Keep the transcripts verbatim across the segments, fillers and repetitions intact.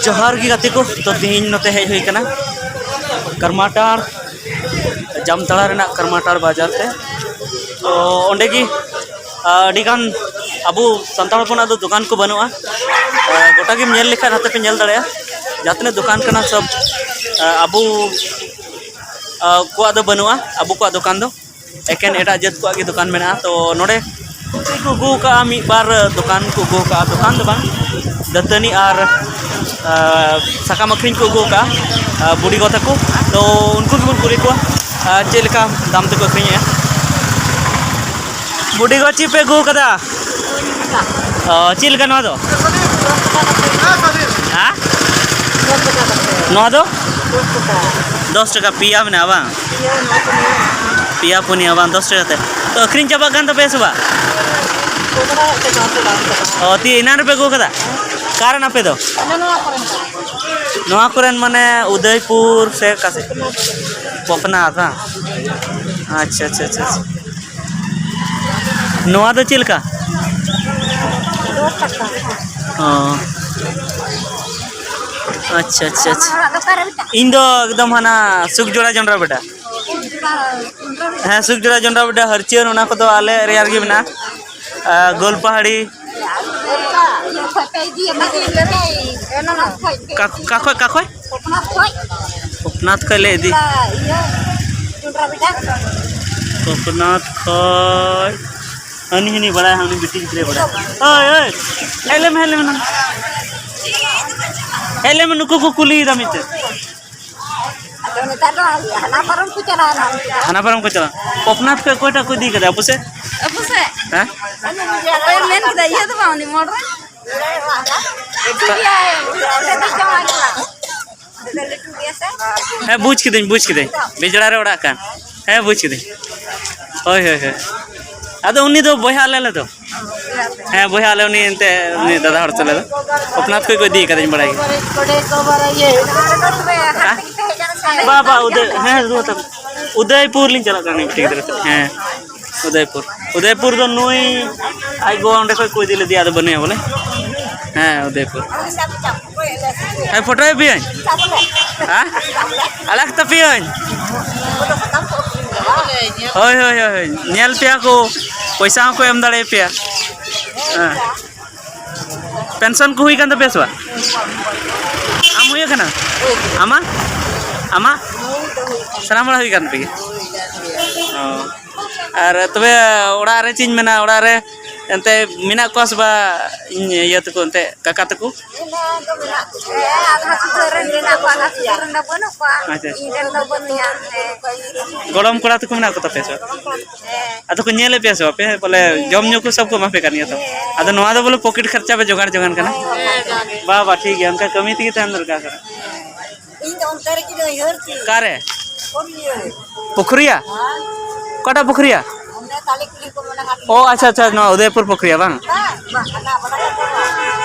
ᱡᱚᱦᱟᱨ ᱜᱮ ᱜᱟᱛᱮ ᱠᱚ᱾ ᱛᱚ, ᱛᱮᱦᱮᱧ ᱱᱚᱛᱮ ᱦᱮᱡ ᱦᱩᱭ ᱠᱟᱱᱟ ᱠᱟᱨᱢᱟᱴᱟᱲ, ᱡᱟᱢᱛᱟᱲᱟ ᱨᱮᱱᱟᱜ ᱠᱟᱨᱢᱟᱴᱟᱲ ᱵᱟᱡᱟᱨ ᱛᱮ᱾ ᱛᱚ, ᱚᱸᱰᱮ ᱜᱮ ᱟᱹᱰᱤ ᱜᱟᱱ ᱟᱵᱚ ᱥᱟᱱᱛᱟᱲ ᱦᱚᱯᱚᱱᱟᱜ ᱫᱚ ᱫᱚᱠᱟᱱ ᱠᱚ ᱵᱟᱹᱱᱩᱜᱼᱟ᱾ ᱜᱚᱴᱟ ᱜᱮᱢ ᱧᱮᱞ ᱞᱮᱠᱷᱟᱱ ᱱᱚᱛᱮ ᱯᱮ ᱧᱮᱞ ᱫᱟᱲᱮᱭᱟᱜᱼᱟ, ᱡᱟᱦᱟᱸ ᱛᱤᱱᱟᱹᱜ ᱫᱚᱠᱟᱱ ᱠᱟᱱᱟ ᱥᱚᱵ ᱟᱵᱚ ᱠᱚᱣᱟᱜ ᱫᱚ ᱵᱟᱹᱱᱩᱜᱼᱟ, ᱟᱵᱚ ᱠᱚᱣᱟᱜ ᱫᱚᱠᱟᱱ ᱫᱚ᱾ ᱮᱠᱮᱱ ᱮᱴᱟᱜ ᱡᱟᱹᱛ ᱠᱚᱣᱟᱜ ᱜᱮ ᱫᱚᱠᱟᱱ ᱢᱮᱱᱟᱜᱼᱟ᱾ ᱛᱚ, ᱱᱚᱰᱮ ᱠᱚ ᱟᱹᱜᱩ ᱟᱠᱟᱫᱼᱟ, ᱢᱤᱫ ᱵᱟᱨ ᱫᱚᱠᱟᱱ ᱠᱚ ᱟᱹᱜᱩ ᱟᱠᱟᱫᱼᱟ, ᱫᱚᱠᱟᱱ ᱫᱚ ᱵᱟᱝ, ᱫᱟᱹᱛᱟᱹᱱᱤ ᱟᱨ ᱥᱟᱠᱟᱢ ᱟᱹᱠᱷᱨᱤᱧ ᱠᱚ ᱟᱹᱜᱩ ᱟᱠᱟᱫᱼᱟ ᱵᱩᱰᱤ ᱜᱚ ᱛᱟᱠᱚ᱾ ᱛᱚ, ᱩᱱᱠᱩ ᱜᱮᱵᱚᱱ ᱠᱩᱞᱤ ᱠᱚᱣᱟ ᱪᱮᱫ ᱞᱮᱠᱟ ᱫᱟᱢ ᱛᱮᱠᱚ ᱟᱹᱠᱷᱨᱤᱧᱮᱫᱼᱟ᱾ ᱵᱩᱰᱤ ᱜᱚ, ᱪᱮᱫ ᱯᱮ ᱟᱹᱜᱩ ᱟᱠᱟᱫᱟ? ᱚ, ᱪᱮᱫ ᱞᱮᱠᱟ ᱱᱚᱣᱟ ᱫᱚ? ᱦᱮᱸ? ᱱᱚᱣᱟ ᱫᱚ ᱫᱚᱥ ᱴᱟᱠᱟ ᱯᱮᱭᱟ ᱢᱮᱱᱟᱜᱼᱟ ᱵᱟᱝ? ᱯᱮᱭᱟ ᱯᱩᱱᱭᱟ ᱵᱟᱝ, ᱫᱚᱥ ᱴᱟᱠᱟ ᱛᱮ᱾ ᱛᱚ, ᱟᱹᱠᱷᱨᱤᱧ ᱪᱟᱵᱟᱜ ᱠᱟᱱ ᱛᱟᱯᱮᱭᱟ ᱥᱮ ᱵᱟᱝ? ᱚ, ᱛᱤ ᱮᱱᱟᱱ ᱨᱮᱯᱮ ᱟᱹᱜᱩ ᱠᱟᱫᱟ? ᱚᱠᱟ ᱨᱮᱱ ᱟᱯᱮ ᱫᱚ? ᱱᱚᱣᱟ ᱠᱚᱨᱮᱱ ᱢᱟᱱᱮ ᱩᱫᱚᱭᱯᱩᱨ ᱥᱮ ᱚᱠᱟ ᱥᱮᱫ? ᱯᱚᱯᱱᱟᱛ ᱵᱟᱝ? ᱟᱪᱪᱷᱟ, ᱟᱪᱪᱷᱟ, ᱟᱪᱪᱷᱟ, ᱟᱪᱪᱷᱟ᱾ ᱱᱚᱣᱟ ᱫᱚ ᱪᱮᱫ ᱞᱮᱠᱟ? ᱚ᱾ ᱟᱪᱪᱷᱟ, ᱟᱪᱪᱷᱟ, ᱟᱪᱪᱷᱟ᱾ ᱤᱧ ᱫᱚ ᱮᱠᱫᱚᱢ ᱦᱟᱱᱟ ᱥᱩᱠᱡᱚᱲᱟ ᱡᱚᱱᱰᱨᱟ ᱵᱮᱰᱟ᱾ ᱦᱮᱸ, ᱥᱩᱠᱡᱚᱲᱟ ᱡᱚᱱᱰᱨᱟ ᱵᱮᱰᱟ, ᱦᱟᱹᱨᱪᱟᱹᱱ, ᱚᱱᱟ ᱠᱚᱫᱚ ᱟᱞᱮ ᱮᱨᱤᱭᱟ ᱨᱮᱜᱮ ᱢᱮᱱᱟᱜᱼᱟ᱾ ᱟᱨ ᱜᱳᱞᱯᱟᱦᱟᱲᱤ᱾ ᱚᱠᱟ, ᱚᱠᱟ ᱠᱷᱚᱡ, ᱚᱠᱟ ᱠᱷᱚᱡ? ᱜᱳᱯᱤᱱᱟᱛᱷ ᱠᱷᱚᱡ ᱞᱮ ᱤᱫᱤ᱾ ᱜᱳᱯᱤᱱᱟᱛᱷ ᱠᱷᱚᱡ᱾ ᱦᱟᱹᱱᱤ, ᱦᱟᱹᱱᱤ ᱵᱟᱲᱟᱭᱟ, ᱦᱟᱹᱱᱤ ᱵᱤᱴᱤ ᱜᱤᱫᱽᱨᱟᱹᱭ ᱵᱟᱲᱟᱭᱟ᱾ ᱳᱭ, ᱳᱭ, ᱦᱮᱡ ᱞᱮᱢ, ᱦᱮᱡ ᱞᱮᱢ, ᱦᱮᱡ ᱞᱮᱢ, ᱱᱩᱠᱩ ᱠᱚ ᱠᱩᱞᱤᱭᱮᱫᱟ ᱢᱤᱫᱴᱮᱱ᱾ ᱟᱫᱚ ᱱᱮᱛᱟᱨ ᱫᱚ ᱦᱟᱱᱟ ᱯᱟᱨᱚᱢ ᱠᱚ ᱪᱟᱞᱟᱣᱱᱟ᱾ ᱦᱟᱱᱟ ᱯᱟᱨᱚᱢ ᱠᱚ ᱪᱟᱞᱟᱣ᱾ ᱜᱳᱯᱤᱱᱟᱛᱷ ᱠᱷᱚᱡ ᱚᱠᱚᱭᱴᱟᱜ ᱠᱚ ᱤᱫᱤ ᱠᱟᱫᱟ ᱟᱵᱚ ᱥᱮᱫ? ᱟᱵᱚ ᱥᱮᱫ? ᱦᱮᱸ? ᱚᱠᱚᱭ ᱢᱮᱱ ᱠᱮᱫᱟ? ᱤᱭᱟᱹ ᱫᱚ ᱵᱟᱝ, ᱩᱱᱤ ᱢᱳᱲ ᱨᱮ? ᱦᱮᱸ, ᱵᱩᱡᱽ ᱠᱤᱫᱟᱹᱧ, ᱵᱩᱡᱽ ᱠᱤᱫᱟᱹᱧ᱾ ᱵᱮᱡᱽᱲᱟ ᱨᱮ ᱚᱲᱟᱜ ᱠᱟᱱ᱾ ᱦᱮᱸ, ᱵᱩᱡᱽ ᱠᱤᱫᱟᱹᱧ᱾ ᱦᱳᱭ, ᱦᱳᱭ, ᱦᱳᱭ᱾ ᱟᱫᱚ ᱩᱱᱤ ᱫᱚ ᱵᱚᱭᱦᱟ ᱟᱞᱮ, ᱟᱞᱮ ᱫᱚ᱾ ᱦᱮᱸ, ᱵᱚᱭᱦᱟ ᱟᱞᱮ, ᱩᱱᱤ ᱮᱱᱛᱮ, ᱩᱱᱤ ᱫᱟᱫᱟ ᱦᱚᱲ ᱛᱟᱞᱮ ᱫᱚ᱾ ᱜᱳᱯᱤᱱᱟᱛᱷ ᱠᱷᱚᱡ ᱠᱚ ᱤᱫᱤ ᱠᱟᱫᱤᱧ, ᱵᱟᱲᱟᱭ ᱜᱮ᱾ ᱦᱮᱸ? ᱵᱟ, ᱵᱟ, ᱩᱫᱚᱭ, ᱦᱮᱸ, ᱨᱩᱣᱟᱹᱲ ᱛᱟᱢ᱾ ᱩᱫᱚᱭᱯᱩᱨ ᱞᱤᱧ ᱪᱟᱞᱟᱜ ᱠᱟᱱᱟ ᱢᱤᱫᱴᱮᱱ ᱜᱤᱫᱽᱨᱟᱹ ᱥᱟᱶ᱾ ᱦᱮᱸ, ᱩᱫᱚᱭᱯᱩᱨ᱾ ᱩᱫᱚᱭᱯᱩᱨ ᱫᱚ ᱱᱩᱭ ᱟᱡ ᱜᱚ ᱚᱸᱰᱮ ᱠᱷᱚᱡ ᱠᱚ ᱤᱫᱤ ᱞᱮᱫᱮᱭᱟ, ᱟᱫᱚ ᱵᱟᱹᱱᱩᱭᱟ ᱵᱚᱞᱮ᱾ ᱦᱮᱸ, ᱩᱫᱚᱭᱯᱩᱨ᱾ ᱦᱮᱸ, ᱯᱷᱳᱴᱳᱭ ᱯᱮᱭᱟᱹᱧ᱾ ᱦᱮᱸ? ᱟᱲᱟᱜ ᱛᱟᱯᱮᱭᱟᱹᱧ᱾ ᱦᱳᱭ, ᱦᱳᱭ, ᱦᱳᱭ, ᱦᱳᱭ᱾ ᱧᱮᱞ ᱯᱮᱭᱟ ᱠᱚ, ᱯᱚᱭᱥᱟ ᱦᱚᱸᱠᱚ ᱮᱢ ᱫᱟᱲᱮᱭᱟᱯᱮᱭᱟ᱾ ᱦᱮᱸ᱾ ᱯᱮᱱᱥᱚᱱ ᱠᱚ ᱦᱩᱭ ᱠᱟᱱ ᱛᱟᱯᱮᱭᱟ ᱥᱮ ᱵᱟᱝ? ᱟᱢ ᱦᱩᱭ ᱟᱠᱟᱱᱟ? ᱟᱢᱟᱜ? ᱟᱢᱟᱜ? ᱥᱟᱱᱟᱢ ᱦᱚᱲᱟᱜ ᱦᱩᱭ ᱠᱟᱱ ᱛᱟᱯᱮ ᱜᱮ? ᱚ᱾ ᱟᱨ ᱛᱚᱵᱮ ᱚᱲᱟᱜ ᱨᱮ ᱪᱮᱫ ᱤᱧ ᱢᱮᱱᱟ, ᱚᱲᱟᱜ ᱨᱮ ᱮᱱᱛᱮ ᱢᱮᱱᱟᱜ ᱠᱚᱣᱟ ᱥᱮ ᱵᱟᱝ ᱤᱧ ᱤᱭᱟᱹ ᱛᱟᱠᱚ, ᱮᱱᱛᱮ ᱠᱟᱠᱟ ᱛᱟᱠᱚ? ᱢᱮᱱᱟᱜ ᱫᱚ ᱢᱮᱱᱟᱜ ᱠᱚᱜᱮᱭᱟ᱾ ᱟᱫᱷᱟ ᱥᱩᱥᱟᱹᱨ ᱨᱮᱱ ᱢᱮᱱᱟᱜ ᱠᱚᱣᱟ, ᱟᱫᱷᱟ ᱥᱩᱥᱟᱹᱨ ᱨᱮᱱ ᱫᱚ ᱵᱟᱹᱱᱩᱜ ᱠᱚᱣᱟ᱾ ᱟᱪᱪᱷᱟ᱾ ᱤᱧ ᱨᱮᱱ ᱫᱚ ᱵᱟᱹᱱᱩᱭᱟ᱾ ᱦᱮᱸ᱾ ᱜᱚᱲᱚᱢ ᱠᱚᱲᱟ ᱛᱟᱠᱚ ᱢᱮᱱᱟᱜ ᱠᱚ ᱛᱟᱯᱮᱭᱟ ᱥᱮ ᱵᱟᱝ? ᱦᱮᱸ᱾ ᱟᱫᱚ ᱠᱚ ᱧᱮᱞᱮᱫ ᱯᱮᱭᱟ ᱥᱮ ᱵᱟᱯᱮ? ᱵᱚᱞᱮ ᱡᱚᱢ ᱧᱩ ᱠᱚ ᱥᱚᱵ ᱠᱚ ᱮᱢᱟ ᱯᱮ ᱠᱟᱱ ᱜᱮᱭᱟ ᱛᱚ? ᱟᱫᱚ ᱱᱚᱣᱟ ᱫᱚ ᱵᱚᱞᱮ ᱯᱚᱠᱮᱴ ᱠᱷᱚᱨᱪᱟ ᱯᱮ ᱡᱚᱜᱟᱲ ᱡᱚᱜᱟᱲ ᱠᱟᱱᱟ? ᱦᱮᱸ, ᱡᱟᱜᱮ᱾ ᱵᱟ, ᱵᱟ, ᱴᱷᱤᱠ ᱜᱮᱭᱟ, ᱚᱱᱠᱟ ᱠᱟᱹᱢᱤ ᱛᱮᱜᱮ ᱛᱟᱦᱮᱱ ᱫᱚᱨᱠᱟᱨ ᱠᱟᱱᱟ᱾ ᱤᱧ ᱫᱚ ᱚᱱᱛᱮ ᱨᱮᱜᱮ ᱩᱭᱦᱟᱹᱨ ᱠᱤᱧ᱾ ᱚᱠᱟᱨᱮ? ᱯᱩᱠᱷᱩᱨᱤᱭᱟᱹ᱾ ᱯᱩᱠᱷᱩᱨᱤᱭᱟ? ᱦᱮᱸ᱾ ᱚᱠᱟᱴᱟᱜ ᱯᱩᱠᱷᱩᱨᱤᱭᱟ? ᱚᱸᱰᱮ ᱛᱟᱞᱮ ᱠᱩᱞᱦᱤ ᱠᱚ ᱢᱮᱱᱟᱜᱼᱟ᱾ ᱚ, ᱟᱪᱪᱷᱟ, ᱟᱪᱪᱷᱟ, ᱱᱚᱣᱟ ᱩᱫᱚᱭᱯᱩᱨ ᱯᱩᱠᱷᱩᱨᱤᱭᱟ ᱵᱟᱝ? ᱵᱟᱝ, ᱵᱟᱝ, ᱦᱟᱱᱟ ᱵᱟᱲᱟ ᱠᱟᱛᱮ᱾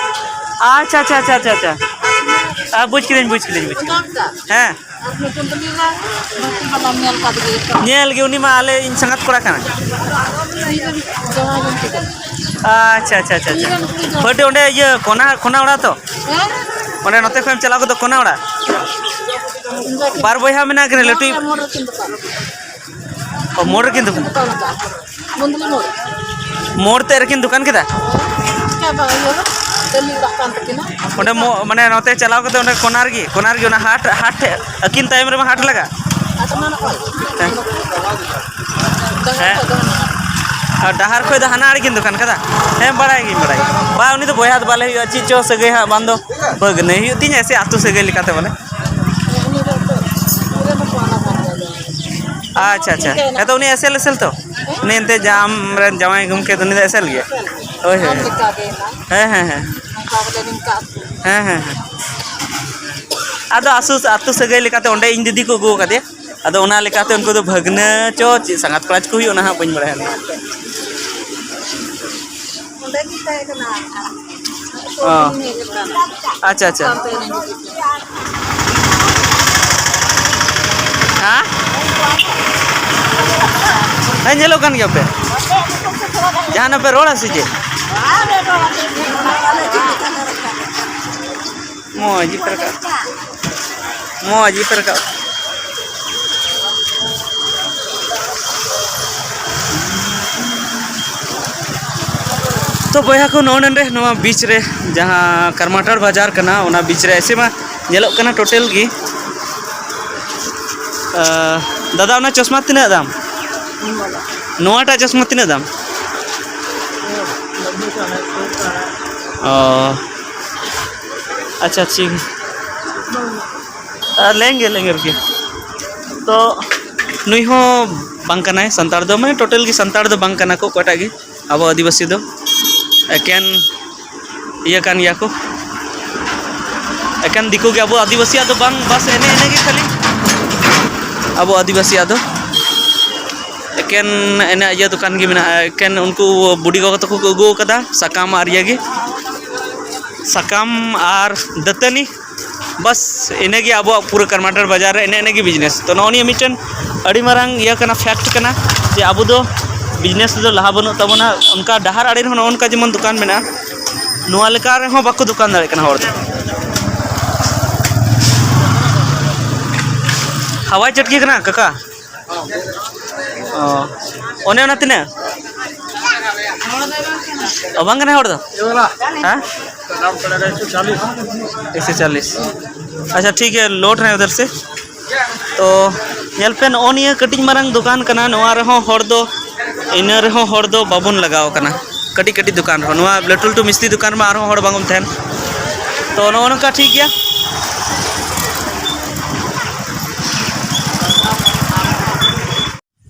ᱟᱪᱪᱷᱟ, ᱟᱪᱪᱷᱟ, ᱟᱪᱪᱷᱟ, ᱟᱪᱪᱷᱟ, ᱟᱪᱪᱷᱟ᱾ ᱟᱨ ᱵᱩᱡᱽ ᱠᱤᱫᱟᱹᱧ, ᱵᱩᱡᱽ ᱠᱤᱫᱟᱹᱧ, ᱵᱩᱡᱽ ᱠᱤᱫᱟᱹᱧ᱾ ᱦᱮᱸ᱾ ᱟᱨ ᱱᱩᱠᱩ ᱫᱚ ᱞᱤᱧ ᱫᱷᱟᱹᱨᱛᱤ ᱵᱟᱞᱟᱢ ᱧᱮᱞ ᱠᱟᱫᱮ ᱜᱮ᱾ ᱧᱮᱞ ᱜᱮ, ᱩᱱᱤ ᱢᱟ ᱟᱞᱮ ᱤᱧ ᱥᱟᱸᱜᱟᱛ ᱠᱚᱲᱟ ᱠᱟᱱᱟᱭ᱾ ᱩᱱᱤ ᱫᱚ ᱡᱟᱶᱟᱭ ᱜᱚᱢᱠᱮ ᱠᱟᱱᱟᱭ᱾ ᱟᱪᱪᱷᱟ, ᱟᱪᱪᱷᱟ, ᱟᱪᱪᱷᱟ, ᱟᱪᱪᱷᱟ᱾ ᱩᱱᱤ ᱨᱮᱱ ᱠᱩᱲᱤ ᱫᱚ ᱵᱟᱹᱴᱤ ᱚᱸᱰᱮ ᱤᱭᱟᱹ ᱠᱚᱱᱟ, ᱠᱚᱱᱟ ᱚᱲᱟᱜ ᱛᱚ? ᱦᱮᱸ? ᱚᱸᱰᱮ ᱱᱚᱛᱮ ᱠᱷᱚᱱ ᱮᱢ ᱪᱟᱞᱟᱣ ᱜᱚᱫᱚᱜ ᱠᱚᱱᱟ ᱚᱲᱟᱜ? ᱵᱟᱨ ᱵᱚᱭᱦᱟ ᱢᱮᱱᱟᱜ ᱠᱤᱱᱟ, ᱞᱟᱹᱴᱩᱭᱤᱡ? ᱢᱳᱲ ᱨᱮᱠᱤᱱ ᱫᱚᱠᱟᱱ? ᱢᱳᱲ ᱛᱮ ᱨᱮᱠᱤᱱ ᱫᱚᱠᱟᱱ ᱠᱮᱫᱟ? ᱪᱟᱵᱟ ᱤᱭᱟᱹ ᱫᱚ, ᱠᱟᱹᱢᱤ ᱚᱲᱟᱜ ᱠᱟᱱ ᱛᱟᱹᱠᱤᱱᱟ᱾ ᱚᱸᱰᱮ ᱢᱚ-, ᱢᱟᱱᱮ ᱱᱚᱛᱮ ᱪᱟᱞᱟᱣ ᱠᱟᱛᱮ ᱚᱸᱰᱮ ᱠᱚᱱᱟ ᱨᱮᱜᱮ, ᱠᱚᱱᱟ ᱨᱮᱜᱮ ᱚᱱᱟ ᱦᱟᱴ, ᱦᱟᱴ ᱴᱷᱮᱡ, ᱟᱹᱠᱤᱱ ᱛᱟᱭᱚᱢ ᱨᱮᱢᱟ ᱦᱟᱴ ᱞᱟᱜᱟ᱾ ᱟᱫᱚ ᱢᱟ ᱱᱚᱜᱼᱚᱭ᱾ ᱦᱮᱸ᱾ ᱰᱟᱦᱟᱨ ᱦᱮᱸ᱾ ᱠᱷᱚᱡ ᱫᱚ ᱦᱟᱱᱟ᱾ ᱟᱨ ᱰᱟᱦᱟᱨ ᱠᱷᱚᱡ ᱫᱚ ᱦᱟᱱᱟ ᱟᱲᱮ ᱠᱤᱱ ᱫᱚᱠᱟᱱ ᱠᱟᱫᱟ? ᱦᱮᱸ, ᱵᱟᱲᱟᱭ ᱜᱤᱧ ᱵᱟᱲᱟᱭ᱾ ᱵᱟ, ᱩᱱᱤ ᱫᱚ ᱵᱚᱭᱦᱟ ᱫᱚ ᱵᱟᱞᱮ ᱦᱩᱭᱩᱜᱼᱟ, ᱪᱮᱫ ᱪᱚ ᱥᱟᱹᱜᱟᱹᱭ ᱦᱟᱸᱜ, ᱵᱟᱝ ᱫᱚ ᱵᱷᱟᱹᱜᱽᱱᱟᱹᱭ ᱦᱩᱭᱩᱜ ᱛᱤᱧᱟ ᱥᱮ ᱟᱹᱛᱩ ᱥᱟᱹᱜᱟᱹᱭ ᱞᱮᱠᱟᱛᱮ ᱵᱚᱞᱮ᱾ ᱩᱱᱤ ᱫᱚ ᱮᱱᱛᱮᱫ ᱩᱱᱤ ᱨᱮᱱ ᱫᱚ ᱠᱚᱲᱟ ᱠᱟᱱ ᱜᱮᱭᱟ᱾ ᱟᱪᱪᱷᱟ, ᱟᱪᱪᱷᱟ᱾ ᱦᱮᱸ ᱛᱚ, ᱩᱱᱤ ᱮᱥᱮᱞ, ᱮᱥᱮᱞ ᱛᱚ? ᱩᱱᱤ ᱮᱱᱛᱮᱫ ᱡᱟᱦᱟᱸ ᱟᱢ ᱨᱮᱱ ᱡᱟᱶᱟᱭ ᱜᱚᱢᱠᱮ ᱫᱚ, ᱩᱱᱤ ᱫᱚ ᱮᱥᱮᱞ ᱜᱮᱭᱟ? ᱦᱳᱭ, ᱦᱳᱭ, ᱟᱢ ᱦᱳᱭ᱾ ᱞᱮᱠᱟ ᱜᱮ ᱱᱟ᱾ ᱦᱮᱸ, ᱦᱮᱸ, ᱦᱮᱸ᱾ ᱱᱚᱝᱠᱟ ᱵᱚᱞᱮ ᱱᱤᱝᱠᱟ ᱟᱹᱛᱩ᱾ ᱦᱮᱸ, ᱦᱮᱸ, ᱦᱮᱸ᱾ ᱟᱫᱚ ᱟᱥᱩ-, ᱟᱹᱛᱩ ᱥᱟᱹᱜᱟᱹᱭ ᱞᱮᱠᱟᱛᱮ ᱚᱸᱰᱮ ᱤᱧ ᱫᱤᱫᱤ ᱠᱚ ᱟᱹᱜᱩ ᱟᱠᱟᱫᱮᱭᱟ᱾ ᱟᱫᱚ ᱚᱱᱟ ᱞᱮᱠᱟᱛᱮ ᱩᱱᱠᱩ ᱫᱚ ᱵᱷᱟᱹᱜᱽᱱᱟᱹ ᱪᱚ ᱪᱮᱫ ᱥᱟᱸᱜᱟᱛ ᱠᱚᱲᱟ ᱪᱚ ᱠᱚ ᱦᱩᱭᱩᱜ, ᱚᱱᱟ ᱦᱟᱸᱜ ᱵᱟᱹᱧ ᱵᱟᱲᱟᱭᱟ᱾ ᱚᱸᱰᱮ ᱜᱮ ᱛᱟᱦᱮᱸ ᱠᱟᱱᱟ᱾ ᱚ᱾ ᱟᱪᱪᱷᱟ, ᱟᱪᱪᱷᱟ᱾ ᱦᱮᱸ? ᱦᱮᱸ, ᱧᱮᱞᱚᱜ ᱠᱟᱱ ᱜᱮᱭᱟ ᱯᱮ᱾ ᱡᱟᱦᱟᱱᱟᱜ ᱯᱮ ᱨᱚᱲᱟ ᱥᱮ ᱪᱮᱫ? ᱢᱚᱡᱽ ᱜᱮᱯᱮ ᱨᱟᱠᱟᱵ᱾ ᱢᱚᱡᱽ ᱜᱮᱯᱮ ᱨᱟᱠᱟᱵ᱾ ᱛᱚ ᱵᱚᱭᱦᱟ ᱠᱚ, ᱱᱚᱜᱼᱚ ᱱᱚᱰᱮ ᱱᱚᱣᱟ ᱵᱤᱪ ᱨᱮ, ᱡᱟᱦᱟᱸ ᱠᱟᱨᱢᱟᱴᱟᱲ ᱵᱟᱡᱟᱨ ᱠᱟᱱᱟ, ᱚᱱᱟ ᱵᱤᱪ ᱨᱮ ᱮᱥᱮ ᱢᱟ ᱧᱮᱞᱚᱜ ᱠᱟᱱᱟ ᱴᱳᱴᱟᱞ ᱜᱮ᱾ ᱟᱸ, ᱫᱟᱫᱟ, ᱚᱱᱟ ᱪᱚᱥᱢᱟ ᱛᱤᱱᱟᱹᱜ ᱫᱟᱢ? ᱱᱚᱣᱟᱴᱟᱜ ᱪᱚᱥᱢᱟ ᱛᱤᱱᱟᱹᱜ ᱫᱟᱢ? ᱚ, ᱟᱪᱪᱷᱟ, ᱴᱷᱤᱠ᱾ ᱟᱨ ᱞᱮᱸᱜᱮ ᱞᱮᱸᱜᱮ ᱨᱮᱜᱮ᱾ ᱛᱚ ᱱᱩᱭ ᱦᱚᱸ ᱵᱟᱝ ᱠᱟᱱᱟᱭ ᱥᱟᱱᱛᱟᱲ ᱫᱚ, ᱢᱟᱱᱮ ᱴᱳᱴᱟᱞ ᱜᱮ ᱥᱟᱱᱛᱟᱲ ᱫᱚ ᱵᱟᱝ ᱠᱟᱱᱟ ᱠᱚ ᱚᱠᱚᱭᱴᱟᱜ ᱜᱮ, ᱟᱵᱚ ᱟᱹᱫᱤᱵᱟᱹᱥᱤ ᱫᱚ ᱮᱠᱮᱱ ᱤᱭᱟᱹ ᱠᱟᱱ ᱜᱮᱭᱟ ᱠᱚ, ᱮᱠᱮᱱ ᱫᱤᱠᱩ ᱜᱮ᱾ ᱟᱵᱚ ᱟᱹᱫᱤᱵᱟᱹᱥᱤᱭᱟᱜ ᱫᱚ ᱵᱟᱝ, ᱵᱟᱥ ᱮᱱᱮ ᱮᱱᱮ ᱜᱮ ᱠᱷᱟᱹᱞᱤ ᱟᱵᱚ ᱟᱹᱫᱤᱵᱟᱹᱥᱤᱭᱟᱜ ᱫᱚ ᱮᱠᱮᱱ ᱮᱱᱮ ᱤᱭᱟᱹ ᱫᱚᱠᱟᱱ ᱜᱮ ᱢᱮᱱᱟᱜᱼᱟ᱾ ᱮᱠᱮᱱ ᱩᱱᱠᱩ ᱵᱩᱰᱤ ᱜᱚᱜᱚ ᱛᱟᱠᱚ ᱠᱚ ᱟᱹᱜᱩ ᱟᱠᱟᱫᱟ ᱥᱟᱠᱟᱢ ᱟᱨ ᱤᱭᱟᱹ ᱜᱮ, ᱥᱟᱠᱟᱢ ᱟᱨ ᱫᱟᱹᱛᱟᱹᱱᱤ, ᱵᱟᱥ ᱤᱱᱟᱹᱜᱮ ᱟᱵᱚᱣᱟᱜ ᱯᱩᱨᱟᱹ ᱠᱟᱨᱢᱟᱴᱟᱲ ᱵᱟᱡᱟᱨ ᱨᱮ ᱮᱱᱮ ᱮᱱᱮ ᱜᱮ ᱵᱤᱡᱽᱱᱮᱥ᱾ ᱛᱚ ᱱᱚᱜᱼᱚ ᱱᱤᱭᱟᱹ ᱢᱤᱫᱴᱮᱱ ᱟᱹᱰᱤ ᱢᱟᱨᱟᱝ ᱤᱭᱟᱹ ᱠᱟᱱᱟ, ᱯᱷᱮᱠᱴ ᱠᱟᱱᱟ ᱡᱮ ᱟᱵᱚ ᱫᱚ ᱵᱤᱡᱽᱱᱮᱥ ᱨᱮᱫᱚ ᱞᱟᱦᱟ ᱵᱟᱹᱱᱩᱜ ᱛᱟᱵᱚᱱᱟ᱾ ᱚᱱᱠᱟ ᱰᱟᱦᱟᱨ ᱟᱲᱮ ᱨᱮᱦᱚᱸ ᱱᱚᱜᱼᱚ ᱱᱚᱝᱠᱟ ᱡᱮᱢᱚᱱ ᱫᱚᱠᱟᱱ ᱢᱮᱱᱟᱜᱼᱟ, ᱱᱚᱣᱟ ᱞᱮᱠᱟ ᱨᱮᱦᱚᱸ ᱵᱟᱠᱚ ᱫᱚᱠᱟᱱ ᱫᱟᱲᱮᱭᱟᱜ ᱠᱟᱱᱟ ᱦᱚᱲ ᱫᱚ᱾ ᱦᱟᱣᱟᱭ ᱪᱟᱹᱴᱠᱤ ᱠᱟᱱᱟ ᱠᱟᱠᱟ? ᱚ, ᱚᱱᱮ ᱚᱱᱟ ᱛᱤᱱᱟᱹᱜ? ᱚ, ᱵᱟᱝ ᱠᱟᱱᱟ ᱦᱚᱲ ᱫᱚ? ᱦᱮᱸ? ᱮᱠᱥᱚ ᱪᱚᱞᱞᱤᱥ᱾ ᱟᱪᱪᱷᱟ, ᱴᱷᱤᱠ ᱜᱮᱭᱟ, ᱞᱳᱰ ᱨᱮ ᱩᱫᱷᱟᱨ ᱥᱮ᱾ ᱛᱚ ᱧᱮᱞ ᱯᱮ, ᱱᱚᱜᱼᱚ ᱱᱤᱭᱟᱹ ᱠᱟᱹᱴᱤᱡ ᱢᱟᱨᱟᱝ ᱫᱚᱠᱟᱱ ᱠᱟᱱᱟ, ᱱᱚᱣᱟ ᱨᱮᱦᱚᱸ ᱦᱚᱲ ᱫᱚ, ᱤᱱᱟᱹ ᱨᱮᱦᱚᱸ ᱦᱚᱲ ᱫᱚ ᱵᱟᱵᱚᱱ ᱞᱟᱜᱟᱣ ᱠᱟᱱᱟ᱾ ᱠᱟᱹᱴᱤᱡ ᱠᱟᱹᱴᱤᱡ ᱫᱚᱠᱟᱱ ᱨᱮᱦᱚᱸ, ᱱᱚᱣᱟ ᱞᱟᱹᱴᱩ ᱞᱟᱹᱴᱩ ᱢᱤᱥᱛᱨᱤ ᱫᱚᱠᱟᱱ ᱨᱮᱢᱟ ᱟᱨᱦᱚᱸ ᱦᱚᱲ ᱵᱟᱝ ᱛᱟᱦᱮᱱ᱾ ᱛᱚ ᱱᱚᱜᱼᱚ ᱱᱚᱝᱠᱟ ᱴᱷᱤᱠ ᱜᱮᱭᱟ᱾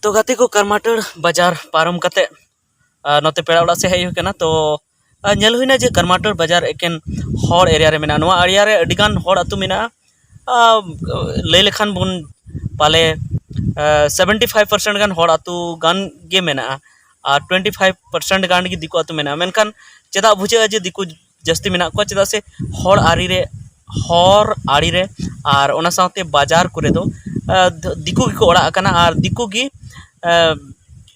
ᱛᱚ ᱜᱟᱛᱮ ᱠᱚ, ᱠᱟᱨᱢᱟᱴᱟᱹᱲ ᱵᱟᱡᱟᱨ ᱯᱟᱨᱚᱢ ᱠᱟᱛᱮ, ᱟᱨ ᱱᱚᱛᱮ ᱯᱮᱲᱟ ᱚᱲᱟᱜ ᱥᱮᱫ ᱦᱮᱡ ᱦᱩᱭ ᱠᱟᱱᱟ᱾ ᱛᱚ ᱟᱨ ᱧᱮᱞ ᱦᱩᱭᱱᱟ ᱡᱮ ᱠᱟᱨᱢᱟᱴᱟᱹᱲ ᱵᱟᱡᱟᱨ ᱮᱠᱮᱱ ᱦᱚᱲ ᱮᱨᱤᱭᱟ ᱨᱮ ᱢᱮᱱᱟᱜᱼᱟ᱾ ᱱᱚᱣᱟ ᱮᱨᱤᱭᱟ ᱨᱮ ᱟᱹᱰᱤᱜᱟᱱ ᱦᱚᱲ ᱟᱹᱛᱩ ᱢᱮᱱᱟᱜᱼᱟ᱾ ᱟᱨ ᱞᱟᱹᱭ ᱞᱮᱠᱷᱟᱱ ᱵᱚᱱ ᱯᱟᱞᱮ ᱥᱮᱵᱷᱮᱱᱴᱤ ᱯᱷᱟᱭᱤᱵᱷ ᱯᱟᱨᱥᱮᱱᱴ ᱜᱟᱱ ᱦᱚᱲ ᱟᱹᱛᱩ ᱜᱟᱱ ᱜᱮ ᱢᱮᱱᱟᱜᱼᱟ, ᱟᱨ ᱴᱩᱭᱮᱱᱴᱤ ᱯᱷᱟᱭᱤᱵᱷ ᱯᱟᱨᱥᱮᱱᱴ ᱜᱟᱱ ᱜᱮ ᱫᱤᱠᱩ ᱟᱹᱛᱩ ᱢᱮᱱᱟᱜᱼᱟ᱾ ᱢᱮᱱᱠᱷᱟᱱ ᱪᱮᱫᱟᱜ ᱵᱩᱡᱷᱟᱹᱜᱼᱟ ᱡᱮ ᱫᱤᱠᱩ ᱡᱟᱹᱥᱛᱤ ᱢᱮᱱᱟᱜ ᱠᱚᱣᱟ? ᱪᱮᱫᱟᱜ ᱥᱮ ᱦᱚᱲ ᱟᱹᱨᱤ ᱨᱮ, ᱦᱚᱲ ᱟᱲᱮ ᱨᱮ ᱟᱨ ᱚᱱᱟ ᱥᱟᱶᱛᱮ ᱵᱟᱡᱟᱨ ᱠᱚᱨᱮ ᱫᱚ, ᱟᱸ, ᱫᱤᱠᱩ ᱜᱮᱠᱚ ᱚᱲᱟᱜ ᱟᱠᱟᱱᱟ ᱟᱨ ᱫᱤᱠᱩ ᱜᱮ, ᱟᱸ,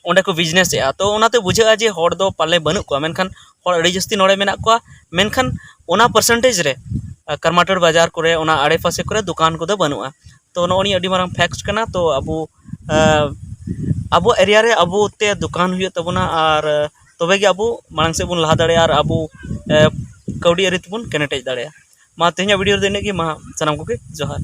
ᱚᱸᱰᱮ ᱠᱚ ᱵᱤᱡᱽᱱᱮᱥ ᱮᱫᱼᱟ᱾ ᱛᱚ ᱚᱱᱟᱛᱮ ᱵᱩᱡᱷᱟᱹᱜᱼᱟ ᱡᱮ ᱦᱚᱲ ᱫᱚ ᱯᱟᱞᱮ ᱵᱟᱹᱱᱩᱜ ᱠᱚᱣᱟ, ᱢᱮᱱᱠᱷᱟᱱ ᱦᱚᱲ ᱟᱹᱰᱤ ᱡᱟᱹᱥᱛᱤ ᱱᱚᱰᱮ ᱢᱮᱱᱟᱜ ᱠᱚᱣᱟ᱾ ᱢᱮᱱᱠᱷᱟᱱ ᱚᱱᱟ ᱯᱟᱨᱥᱮᱱᱴᱮᱡᱽ ᱨᱮ ᱠᱟᱨᱢᱟᱴᱩᱨ ᱵᱟᱡᱟᱨ ᱠᱚᱨᱮ, ᱚᱱᱟ ᱟᱲᱮᱯᱟᱥᱮ ᱠᱚᱨᱮ ᱫᱚᱠᱟᱱ ᱠᱚᱫᱚ ᱵᱟᱹᱱᱩᱜᱼᱟ᱾ ᱛᱚ ᱱᱚᱜᱼᱚ ᱱᱤᱭᱟᱹ ᱟᱹᱰᱤ ᱢᱟᱨᱟᱝ ᱯᱷᱮᱠᱴ ᱠᱟᱱᱟ᱾ ᱛᱚ ᱟᱵᱚ ᱟᱵᱚ ᱮᱨᱤᱭᱟ ᱨᱮ ᱟᱵᱚ ᱛᱮ ᱫᱚᱠᱟᱱ ᱦᱩᱭᱩᱜ ᱛᱟᱵᱚᱱᱟ, ᱟᱨ ᱛᱚᱵᱮ ᱜᱮ ᱟᱵᱚ ᱢᱟᱲᱟᱝ ᱥᱮᱫ ᱵᱚᱱ ᱞᱟᱦᱟ ᱫᱟᱲᱮᱭᱟᱜᱼᱟ ᱟᱨ ᱟᱵᱚ ᱠᱟᱹᱣᱰᱤ ᱟᱹᱨᱤ ᱛᱮᱵᱚᱱ ᱠᱮᱱᱮᱴᱮᱡ ᱫᱟᱲᱮᱭᱟᱜᱼᱟ᱾ ᱢᱟ ᱛᱮᱦᱮᱧᱟᱜ ᱵᱷᱤᱰᱤᱭᱳ ᱨᱮᱫᱚ ᱤᱱᱟᱹᱜ ᱜᱮ᱾ ᱢᱟ ᱥᱟᱱᱟᱢ ᱠᱚᱜᱮ ᱡᱚᱦᱟᱨ᱾